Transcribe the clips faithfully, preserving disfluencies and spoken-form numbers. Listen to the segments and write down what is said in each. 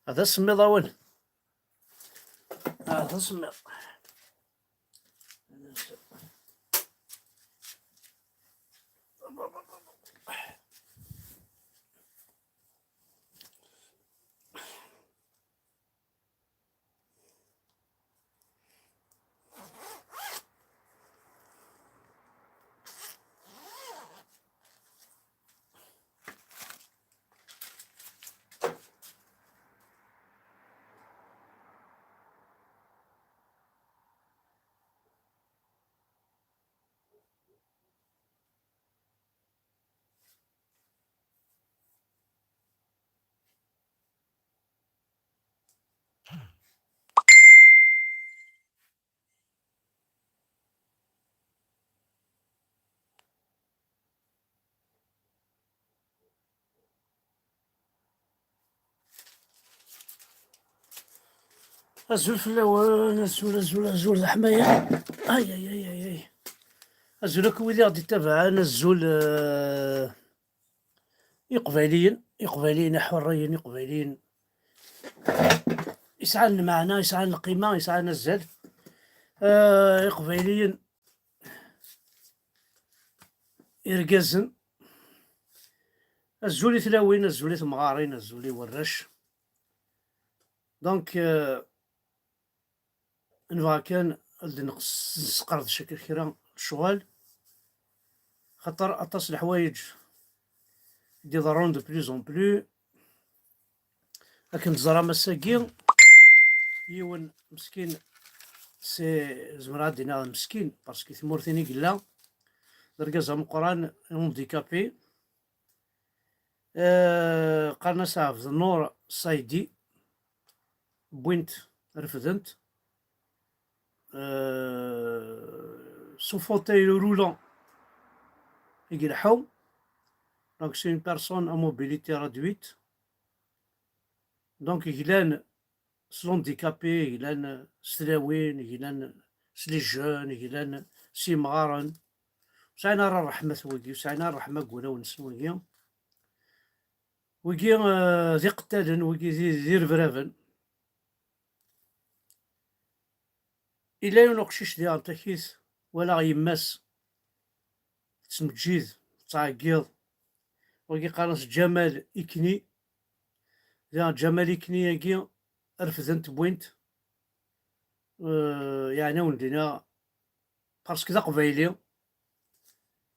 هذا سميض أول. هذا سميض. Azul fell-awen, azul, azul, azul, d aḥmaya. Ay, ay, ay, ay, ay. Azul akk wid i ɣ-d-ittabaɛen, azul, eh, Iqbayliyen, Iqbayliyen iḥurriyen, Iqbayliyen yesɛan lmeɛna, yesɛan lqima, yesɛan azal. Eh, Iqbayliyen irgazen. Azul i tlawin, azul i temɣarin, azul i warrac. Donc, eh, nebɣa kan ad nqes-, nesqerdec akka kra n lecɣal, xaṭer aṭas n leḥwayeǧ i d-iḍerrun de plus en plus. Akken teẓram ass-agi, yiwen meskin, c'est, zemreɣ ad d-iniɣ meskin, parce que tmurt-in i yella, d argaz ameqqran, handicapé, eh, qqaren-as Ɛebd Nnur Saidi, wwin-t, refden-t, eh, s ufauteuil roulant i ileḥḥu. Donc, c'est une personne à mobilité réduite. Donc, glan s l'handicapé, glan s tlawin, glan s les jeunes, glan s yimɣaren. Ur sɛin ara ṛṛeḥma-t wigi, ur sɛin ara ṛṛeḥma deg wulawen-nsen wigi. Wigi, eh, d iqettalen, wigi d, d irebraben. Illa yiwen uqcic diɣen takit, walaɣ yemma-s tettmeǧǧid, tettɛeggiḍ. Wagi qqaren-as Ǧamal Ikni. Diɣen Ǧamal Ikni-agi refden-t, wwin-t. Eh, yeɛni awen-d-iniɣ, parce que d aqbayli.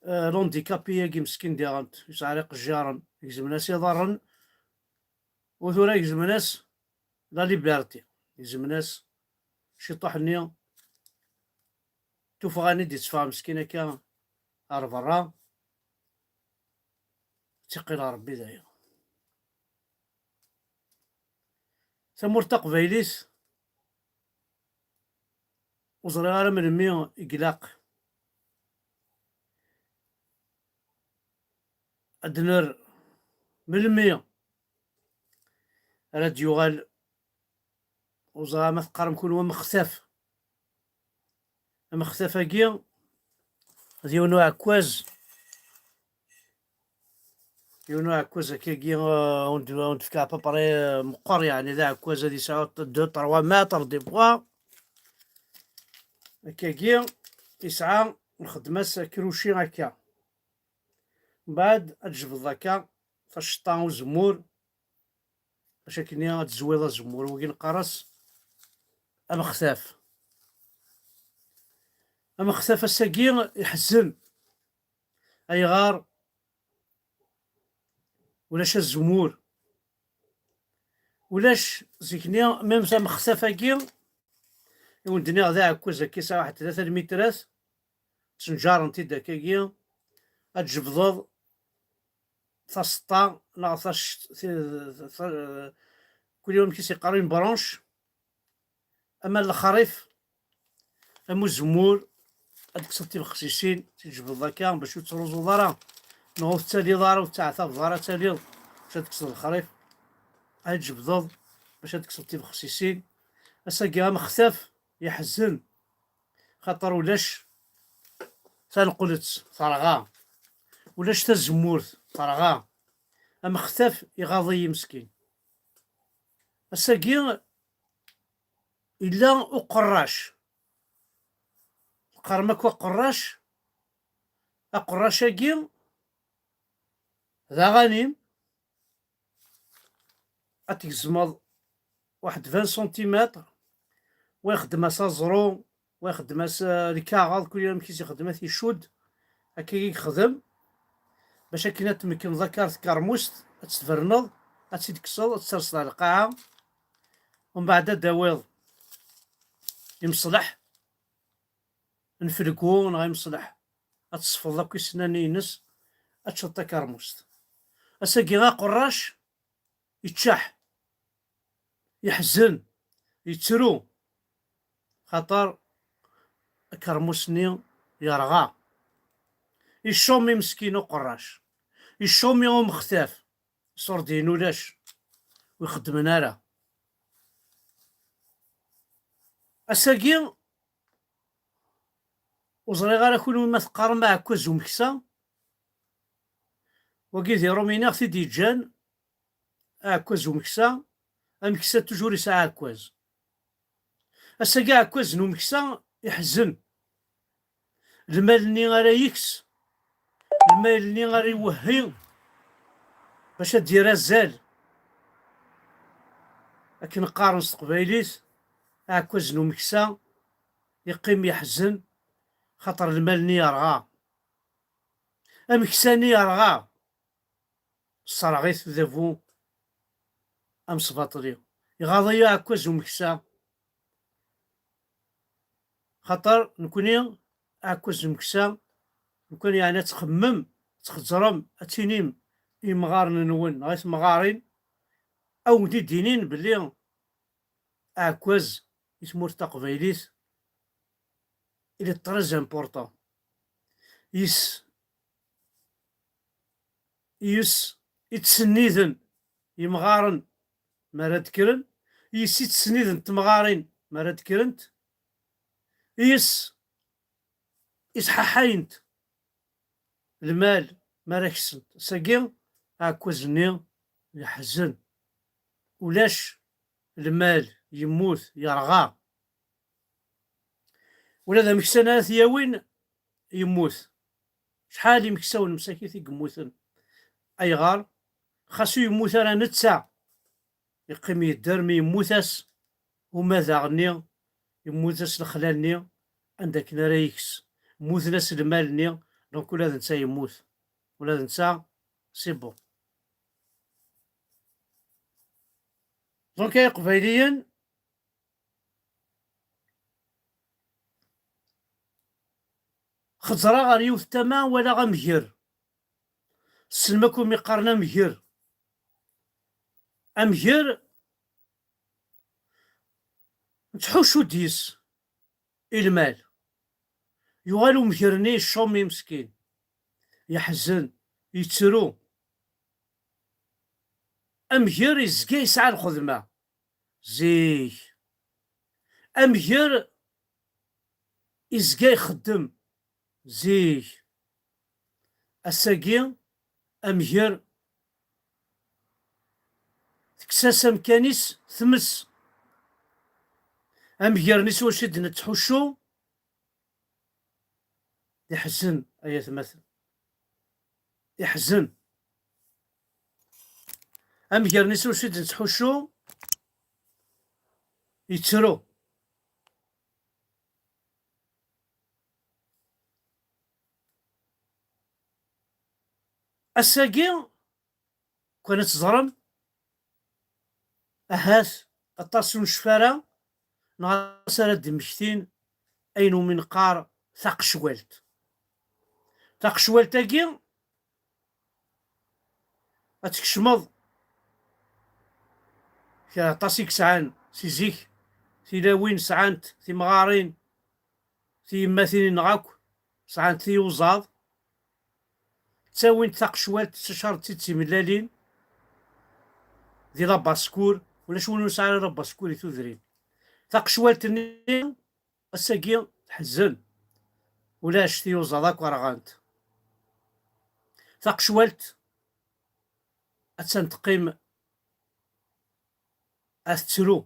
Eh, l'handicapé-agi meskin diɣen, yesɛa iqejjaren, gezmen-as iḍarren, u tura gezmen-as la liberté, gezmen-as ciṭuḥ-nni, tuffɣa-nni d-itteffeɣ meskin akka ɣer berra, ttiqqileɣ Rebbi daya. Tamurt taqbaylit, ur ẓriɣ ara melmi i ilaq ad d-nerr, melmi ara d-yuɣal, ur ẓriɣ ma teqqarem kunwi amextaf. Amextaf-agi d yiwen uɛekkaz, yiwen uɛekkaz akkagi, euh, ur d-, ur d-fkeɣ à peu près, euh, meqqer, yeɛni d aɛekkaz ad yesɛu deux, trois mètres de poids. Akkagi yesɛa, nxeddem-as akruci akka. Mbeɛd ad tjebdeḍ akka taceṭṭa uzemmur, bac akkenni ad tezwiḍ azemmur, wagi neqqar-as amextaf. Amextaf ass-agi iḥzen. Ayɣer? Ulac azemmur. Ulac zik-nni, même amextaf-agi, i wen-d-nniɣ d aɛekkaz akka, yesɛa waḥed tlata lmitrat, ttenǧaren-t-id akkagi, ad tjebdeḍ taseṭṭa neɣ tac-, ti-, ta-, kul yiwen amek i s-yeqqar, une branche, ama lexrif, am uzemmur, ad tekkseḍ tibexsisin, tijebdeḍ akka, bac ur tettruẓuḍ ara, neɣ ur tettaliḍ ara, ur tettɛetabeḍ ara ad taliḍ, bac ad tekkseḍ lexrif, ad tjebdeḍ, bac ad tekkseḍ tibexsisin. Ass-agi amextaf yeḥzen, xaṭer ulac tanqelt, terɣa, ulac tazemmurt, terɣa. Amextaf iɣaḍ-iyi meskin. Ass-agi yella uqerrac. Teqqarem akk aqerrac? Aqerrac-agi d aɣanim, ad tgezmeḍ waḥed vingt centimètres, wa ixeddem-as aẓru, wa ixeddem-as, eh, lkaɣeḍ, kul amek i s-ixeddem ad t-icudd, akka i yexdem, bac akken ad tmekneḍ akka ar tkermust, ad tt-tberneḍ, ad tt-id-tekkseḍ, ad tt-terseḍ ar lqaɛa, umbeɛd ad d-tawiḍ imṣleḥ n felku neɣ imṣleḥ, ad tesfeḍ akk isennanen-ines, ad teččeḍ takermust. Ass-agi aqerrac yeččeḥ, yeḥzen, yettru, xaṭer akermus-nni yerɣa. Iccumi meskin uqerrac, iccumi umextaf, ṣṣurd-in ulac, ur ixeddmen ara. Ass-agi ur ẓriɣ ara kunwi ma teqqarem aɛekkaz umeksa. Wagi d Iṛumyen i ɣ-t-id-yeǧǧan, aɛekkaz umeksa. Ameksa toujours yesɛa aɛekkaz. Ass-agi aɛekkaz n umeksa iḥzen. Lmal-nni ara yeks, lmal-nni ara iwehhi, bac ad d-yerr azal. Akken qqaren s teqbaylit, aɛekkaz n umeksa yeqqim yeḥzen, xaṭer lmal-nni yerɣa. Ameksa-nni yerɣa, sserɣ-it udabu amesbaṭli. Iɣaḍ-iyi aɛekkaz umeksa, xaṭer nekni aɛekkaz umeksa, lukan yeɛni ad txemmem, ad txeẓrem, ad tinim i yimɣaren-nwen neɣ i temɣarin, ad wen-id-inin belli aɛekkaz i tmurt taqbaylit, il est très important. Yes, yes, i ttsenniden yimɣaren mi ara d-kkren, yes, i ttsenniden temɣarin mi ara d-kkrent, yes, i sḥaḥayent lmal mi ara ksent. Ass-agi aɛekkaz-nni yeḥzen. Ulac lmal, yemmut, yerɣa. Ula d ameksa ara t-yawin, yemmut. Acḥal imeksawen msakit i yemmuten? Ayɣer? Xas ur yemmut ara netta, yeqqim yedder, mi yemmut-as umadaɣ-nni, yemmut-as lexla-nni, anda akken ara yeks. Mmuten-as lmal-nni, donc ula d netta yemmut. Ula d netta, c'est bon. Donc ay Iqbayliyen, xeẓreɣ ɣer yiwet tama, walaɣ amger. Tessnem akk umi qqaren amger. Amger, nettḥuccu-d yes i lmal. Yuɣal umger-nni yeccumi meskin, yeḥzen, yettru. Amger yezga yesɛa lxedma zik. Amger yezga ixeddem zik. Ass-agi amger tekkes-as amkan-is tmes. Amger-nni s wacu i d-nettḥuccu d iḥzen, ay atmaten. Iḥzen. Amger-nni s wacu i d-nettḥuccu yettru. Ass-agi, kan ad teẓrem, ahat aṭas ur necfi ara, neɣ aṭas ara d-mmektin ayen umi neqqar taqecwalt. Taqecwalt-agi, ad tkecmeḍ kra aṭas i yesɛan si zik, tilawin sɛant timɣarin, tiyemmatin-nneɣ akk sɛant tiyuzaḍ, ttawint taqecwalt, ttacarent-tt-id d timellalin di labaskur, ulac win ur nesɛi ara labaskur i tudrin. Taqecwalt-nni ass-agi teḥzen, ulac, tiyuzaḍ akk rɣant. Taqecwalt attan teqqim ad tettru.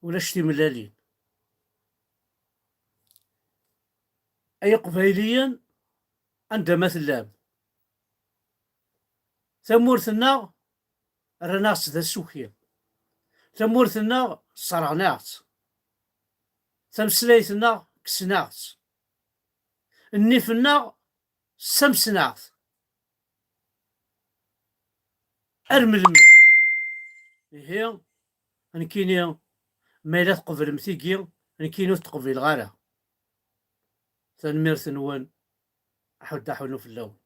Ulac timellalin. Ay Iqbayliyen, anda ma tellam, tamurt-nneɣ rran-aɣ-tt d asuki. Tamurt-nneɣ sserɣen-aɣ-tt. Tameslayt-nneɣ kksen-aɣ-tt. Nnif-nneɣ ssamsen-aɣ-t. Ar melmi? Ihi, nekkini, ma yella tqeblem tigi, nekkini ur t-qbileɣ ara. Tanemmirt-nwen, aḥuddu aḥunnu fell-awen.